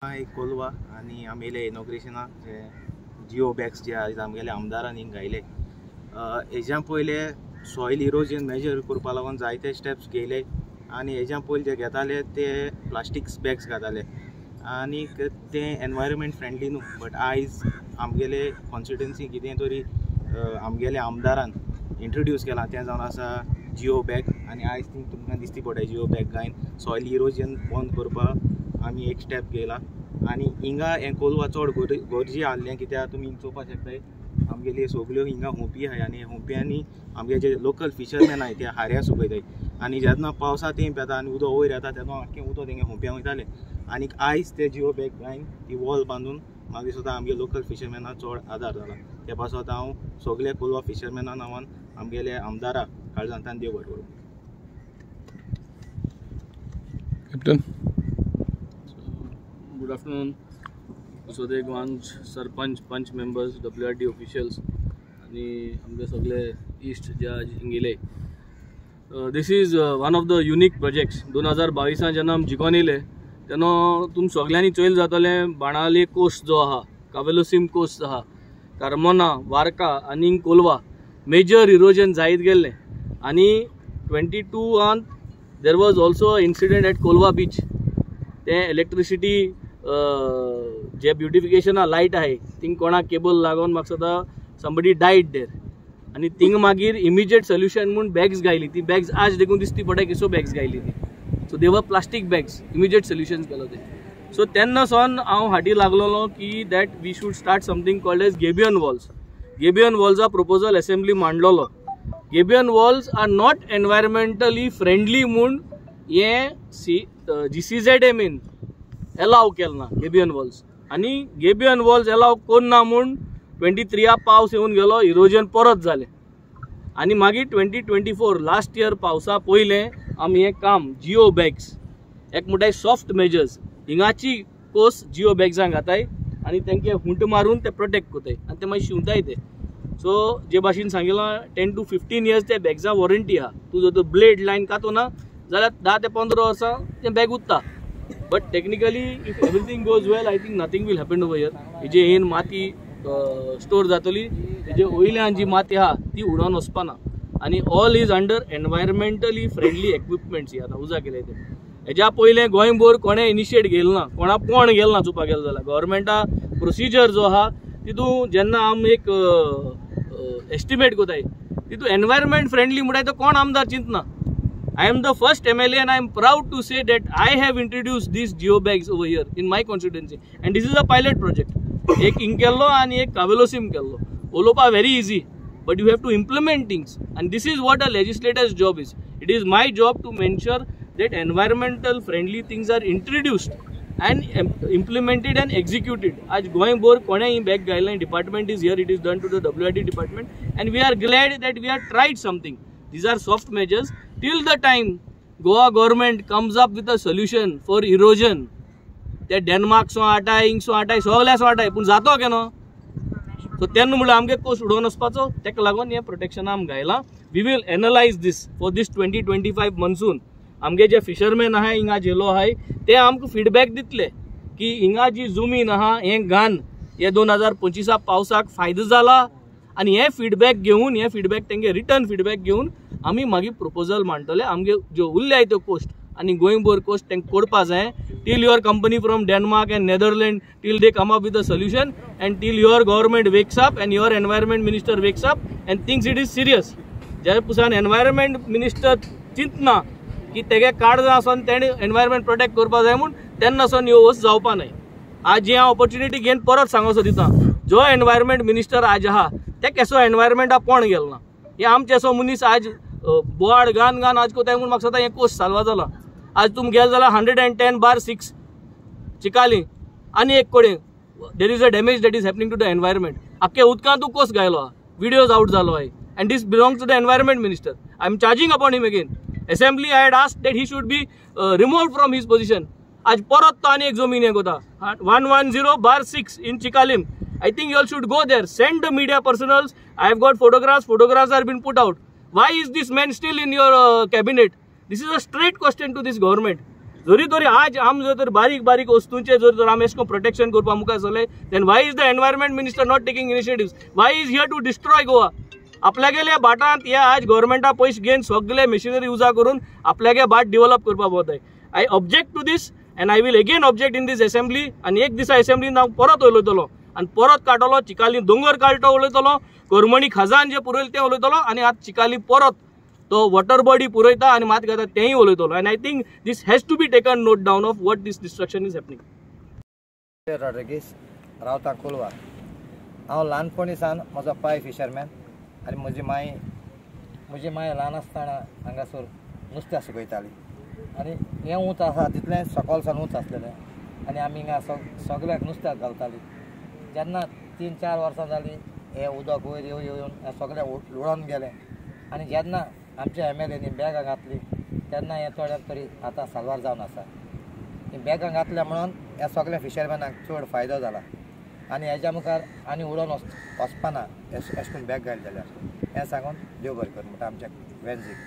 एक कोलवा आनी आमगेले इनॉग्रेशनाक जे जिओ बॅग्स जे आयज आमगेले आमदारान हिंग घायले, हेज्या पयले सॉयल इरोजन मेजर करपा लागून जायते स्टेप्स घेयले आनी हेज्या पयले जे घेताले ते प्लास्टीक बॅग्स घाताले आनी ते एनवायरमेंट फ्रेंडली न्हू. बट आयज आमगेले कॉन्स्टिट्युएन्सी कितें तरी आमगेले आमदारान इंट्रोड्यूस केलां तें जावन आसा जिओ बॅग आनी आयज ती तुमकां दिसती पडटा. जिओ बॅग घायन सॉयल इरोजन बंद करपाक आमी एक स्टेप घेयला आनी हिंगा हें कोलवा चड गरजे आहलें कित्याक तुमी हिंग चोवपाक शकताय आमगेली सगल्यो हिंगा हुंपी आहाय आनी हुंप्यांनी आमगे जे लोकल फिशरमॅन आहाय ते हाऱ्या सुकयताय आनी जेन्ना पावसा तेंप येता आनी उदक वयर येता तेन्ना आख्खें उदक तेंगे हुंप्यां वयतालें आनी आयज ते जिओ बॅग घायन ती वॉल बांदून म्हाका दिसता आमगे लोकल फिशरमॅनाक चड आदार जाला. ते पासत हांव सगळे कोलवा फिशरमॅना नांवान आमगेले आमदारा काळजांतल्यान देव बरें करूं. Captain. Good afternoon Kusode Goanch sarpanch, panch members, WRD officials आनी आमचे सगळे इश्ट जे आज हिंग येयले. This is one of the unique projects. 2022 जेन्ना आमी जिखोन येयले तेन्ना तुम सगल्यांनी चोयल जातलें बाणावले कोस्ट जो आहा, कावेलोसीम कोस्ट आहा, कार्मोना, वार्का आनी कोलवा मेजर इरोजन जायत गेल्लें आनी 22 there was also a incident at Colva beach. तें इलेक्ट्रिसिटी जे ब्युटिफिकेशना लायट आहाय थिंग कोणाक केबल लागोन म्हाका दिसता समबडी डायड there आनी थिंग मागीर इमिजिएट सोल्युशन म्हूण बॅग्स घायली. ती बॅग्स आज देखून दिसती पडटा कसो बॅग्स घायली ती. So they were plastic bags, immediate solutions केलो ते. सो तेन्ना सावन हांव हाटी लागलोलो की that we should start something called as gabion walls. Gabion वॉल्सा proposal assembly मांडलोलो. Gabion walls are not environmentally friendly म्हूण हें सी GCZM allow केलें ना गेबियन वॉल्स आनी गेबियन वॉल्स एलाव करना म्हूण 23 पावस येवन गेलो, इरोजन परत जालें आनी मागीर 2024 लास्ट इयर पावसा पयलें आमी हें काम जिओ बॅग्स एक म्हणटाय सॉफ्ट मेजर्स हिंगाची कोस जिओ बॅग्सां घाताय आनी तेंके हुंट मारून ते प्रोटेक्ट करताय आनी ते मागीर शिंवताय ते. सो जे भाशेन सांगिलां 10 to 15 years ते बॅग्सां वॉरंटी आहा. तूं जर तो ब्लेड लायन कातो ना जाल्यार 10 ते 15 वर्सां तें बॅग उत्ता. But technically if everything goes well I think nothing will happen over here. हेजे हेन माती स्टोर जातली, हेजे वयल्यान जी माती आहा ती उडोवन वचपाना आनी all is under environmentally friendly equipments. आतां उजा केले ते हेज्या पयलें गोंयभर कोणें इनिशिएट घेयलें ना, कोणा पोण गेलें ना. चोवपाक गेलें जाल्यार गव्हर्मेंटा प्रोसिजर जो आहा तितून जेन्ना आमी एक एस्टिमेट करताय तितून एनवायरमेंट फ्रेंडली म्हणटाय तो कोण आमदार चिंतना. I am the first MLA and I am proud to say that I have introduced these geo bags over here in my constituency and this is a pilot project. एक हिंग केल्लो आनी एक कावेलोसीम केल्लो. उलोवपा very easy but you have to implement things and this is what a legislator's job is. It is my job to ensure that environmental friendly things are introduced and implemented and executed. आज गोंयभर कोणें ही bag घायलें, department is here, it is done to the WRD department and we are glad that we have tried something. These are soft measures till the time Goa government comes up with a solution for erosion. ते Denmark so हाटाय, हिंग so हाटाय, सगळ्या so हाटाय, पूण जातो केन्ना. So तेन्ना म्हणल्यार आमगे coast उडोवन वचपाचो, तेका लागून हें प्रोटेक्शन आमी घायलां. We will analyse this for this 2025 monsoon. आमगे जे फिशरमॅन आहाय हिंगा झेलो आहाय ते आमकां फिडबॅक दितले की हिंगा जी जमीन आहा हें घान हे 2025 पावसाक फायदो जाला आनी हे फिडबॅक घेवन, हे फिडबॅक तेंगे रिटर्न फिडबॅक घेवन आमी मागीर प्रपोजल मांडटले. आमगे ज्यो उरल्याय त्यो कोस्ट आनी गोंयभर कोस्ट तेंकां कोडपा जाय till your company from Denmark and Netherland till they come up with a solution and till your government wakes up and your environment minister wakes up and thinks it is serious. ज्या Pusan environment minister चिंतना की तेगे काळजां आसून तेणें environment protect करपा जाय म्हूण तेन्ना सावन ह्यो वस्त जावपा न्हय. आज ही हांव ऑपॉर्च्युनिटी घेवन परत सांगोसो दिता, जो एनवायरमेंट मिनिस्टर आज आहा ते केसो एनवायरमेंटा पोण गेलो ना. हे आमचे असो मनीस आज बोवाड गान गान आज कोताय म्हूण म्हाका दिसता हें कोस्ट साल्वा जाला. आज तुम गेले जाल्यार 110/6 चिकाली आनी एक कडेन there is a damage that is happening to the environment. आख्खे उदकांत तूं कोस घायलो आहा, विडियोज आवट जालो आहा and this belongs to the environment minister. I am charging upon him again. Assembly I had asked that he should be removed from his position. आज परत तो आनी एक जमीन हें कोता 110/6 in Chicalim. I think you all should go there, send the media personals. I have got photographs, photographs are been put out. Why is this man still in your cabinet? This is a straight question to this government. जरी तरी आज आम जर तर बारीक बारीक वस्तूंचे जर तर आमी एशें प्रोटेक्शन करपा मुखार सरले, then why is the environment minister not taking initiatives? Why is here to destroy Goa? आपल्यागेल्या भाटांत हे आज गव्हर्मेंटा पयशे घेवन सगळे मशिनरी युजा करून आपल्यागे भाट डेव्हलप करपा पळोवताय. I object to this and I will again object in this assembly. आनी एक दिसा असेंब्लीन हांव परत उलयतलो आनी परत काडटलो, चिकाली दोंगर काडटो उलयतलो, करमणी खजान जे पुरयले तें उलयतलो आनी आतां चिकाली परत तो वॉटर बॉडी पुरयता आनी मात घेता तेंय उलयतलो. And I think this has to be taken note down of what this destruction is happening. Rodrigues, रावता कोलवा. हांव ल्हानपणी सावन म्हजो पाय फिशरमॅन आनी म्हजी माय ल्हान आसतना हांगासर नुस्तें सुकयताली आनी हें ऊंच आसा तितलें सकयल सावन ऊंच आसलेलें आनी आमी हिंगा सगळ्याक नुस्त्याक घालताली. जेन्ना 3-4 वर्सां जालीं हें उदक वयर येवन येवन हें सगळें लुडोन गेलें आनी जेन्ना आमच्या एम एल एनी बॅगां घातली तेन्ना हें थोड्याक तरी आतां साल्वार जावन आसा. ही बॅगां घातल्या म्हणून ह्या सगळ्या फिशरमॅनाक चड फायदो जाला आनी हेज्या मुखार आनी उडोन वचपाना अशें करून बॅग घायले जाल्यार. हें सांगून देव बरें करूं म्हणटा आमच्या वेंझीक.